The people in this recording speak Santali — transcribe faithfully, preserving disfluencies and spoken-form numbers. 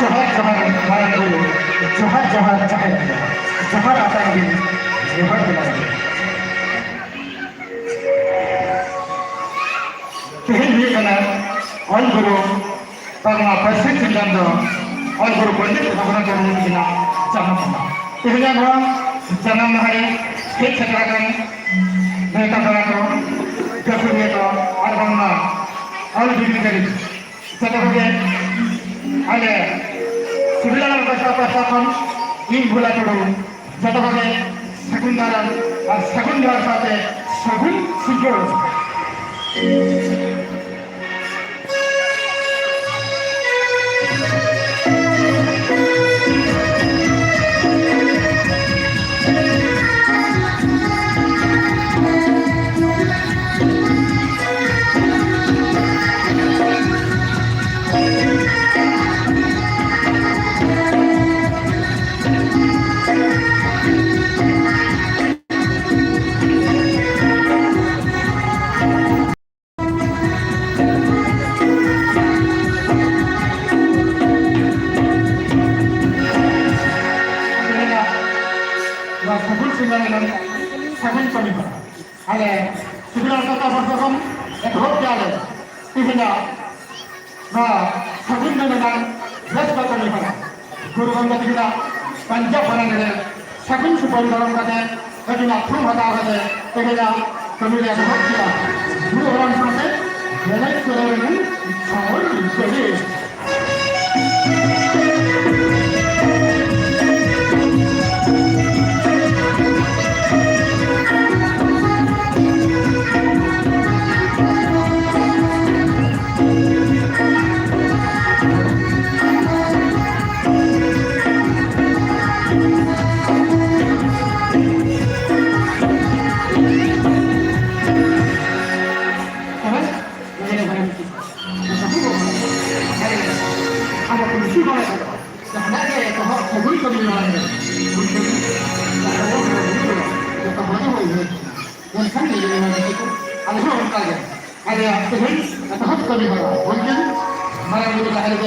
ᱡᱚᱦᱟᱨ ᱡᱚᱦᱟᱨ ᱢᱟᱨᱟᱝ ᱵᱩᱨᱩ, ᱡᱚᱦᱟᱨ ᱡᱚᱦᱟᱨ ᱡᱟᱦᱮᱨ ᱟᱭᱳ, ᱡᱚᱦᱟᱨ ᱟᱛᱟᱝ ᱵᱤᱱ, ᱡᱚᱦᱟᱨ ᱵᱮᱱᱟᱣ ᱵᱤᱱ᱾ ᱛᱮᱦᱮᱧ ᱦᱩᱭᱩᱜ ᱠᱟᱱᱟ ᱚᱞ ᱜᱩᱨᱩ ᱛᱟᱞᱢᱟ ᱯᱟᱹᱨᱥᱤ ᱥᱤᱨᱡᱚᱱ ᱫᱚ ᱚᱞ ᱜᱩᱨᱩ ᱯᱚᱱᱰᱤᱛ ᱨᱚᱜᱷᱩᱱᱟᱛᱷ ᱢᱩᱨᱢᱩ ᱛᱟᱹᱠᱤᱱᱟᱜ ᱡᱟᱱᱟᱢ ᱢᱟᱦᱟ᱾ ᱛᱮᱦᱮᱧᱟᱜ ᱱᱚᱣᱟ ᱡᱟᱱᱟᱢ ᱢᱟᱦᱟ ᱨᱮ ᱦᱮᱡ ᱥᱮᱴᱮᱨ ᱟᱠᱟᱱ ᱱᱮᱣᱛᱟ ᱯᱮᱲᱟ ᱠᱚ, ᱜᱟᱹᱠᱷᱩᱲᱤᱭᱟᱹ ᱠᱚ ᱟᱨ ᱵᱟᱝᱢᱟ ᱚᱞ ᱵᱤᱞᱤ ᱠᱟᱹᱨᱤ ᱡᱚᱛᱚ ᱠᱚᱜᱮ ᱟᱞᱮ ᱥᱩᱵᱤᱞᱟ ᱯᱟᱥᱴᱟ ᱯᱟᱥᱴᱟ ᱠᱷᱚᱱ ᱤᱧ ᱵᱷᱳᱞᱟ ᱴᱩᱰᱩ ᱡᱚᱛᱚ ᱠᱚᱜᱮ ᱥᱟᱹᱜᱩᱱ ᱫᱟᱨᱟᱢ ᱟᱨ ᱥᱟᱹᱜᱩᱱ ᱡᱚᱦᱟᱨ ᱥᱟᱶᱛᱮ ᱥᱟᱹᱜᱩᱱ ᱥᱤᱸᱜᱟᱹᱲ᱾ ᱱᱚᱣᱟ ᱥᱟᱹᱜᱩᱱ ᱥᱤᱸᱜᱟᱹᱲ ᱨᱮᱱᱟᱜ ᱥᱟᱹᱜᱩᱱ ᱠᱟᱹᱢᱤ ᱦᱚᱨᱟ ᱟᱞᱮ ᱥᱩᱵᱤᱞᱟ ᱥᱟᱶᱛᱟ ᱯᱟᱥᱴᱟ ᱠᱷᱚᱱ ᱮᱛᱚᱦᱚᱵ ᱠᱮᱜᱼᱟ ᱞᱮ᱾ ᱛᱮᱦᱮᱧᱟᱜ ᱱᱚᱣᱟ ᱥᱟᱹᱜᱩᱱ ᱫᱤᱱ ᱨᱮᱱᱟᱜ ᱵᱮᱥ ᱠᱚ ᱠᱟᱹᱢᱤ ᱠᱟᱱᱟ᱾ ᱜᱩᱨᱩ ᱜᱚᱢᱠᱮ ᱛᱟᱹᱠᱤᱱᱟᱜ ᱯᱟᱧᱡᱟᱵ ᱵᱷᱟᱲᱟ ᱨᱮ ᱥᱟᱹᱜᱩᱱ ᱥᱩᱯᱟᱹᱨᱤ ᱫᱷᱚᱨᱚᱢ ᱠᱟᱛᱮ ᱟᱹᱠᱤᱱᱟᱜ ᱛᱷᱩᱢ ᱦᱟᱛᱟᱣ ᱠᱟᱛᱮ ᱛᱮᱦᱮᱧᱟᱜ ᱠᱟᱹᱢᱤ ᱞᱮ ᱮᱛᱚᱦᱚᱵ ᱠᱮᱫᱟ᱾ ᱜᱩᱨᱩ ᱦᱟᱲᱟᱢ ᱥᱟᱶᱛᱮ ᱮᱱᱮᱡ ᱥᱮᱨᱮᱧ ᱨᱮᱱᱟᱜ ᱥᱟᱶ ᱠᱟᱹᱢᱤ᱾ ᱟᱞᱮᱭᱟᱜ ᱛᱮᱦᱮᱧ ᱮᱛᱚᱦᱚᱵ ᱠᱟᱹᱢᱤ ᱦᱚᱨᱟ ᱩᱱᱠᱤᱱ ᱢᱟᱨᱟᱝ ᱵᱩᱨᱩ ᱡᱟᱦᱮᱨ ᱜᱟᱲ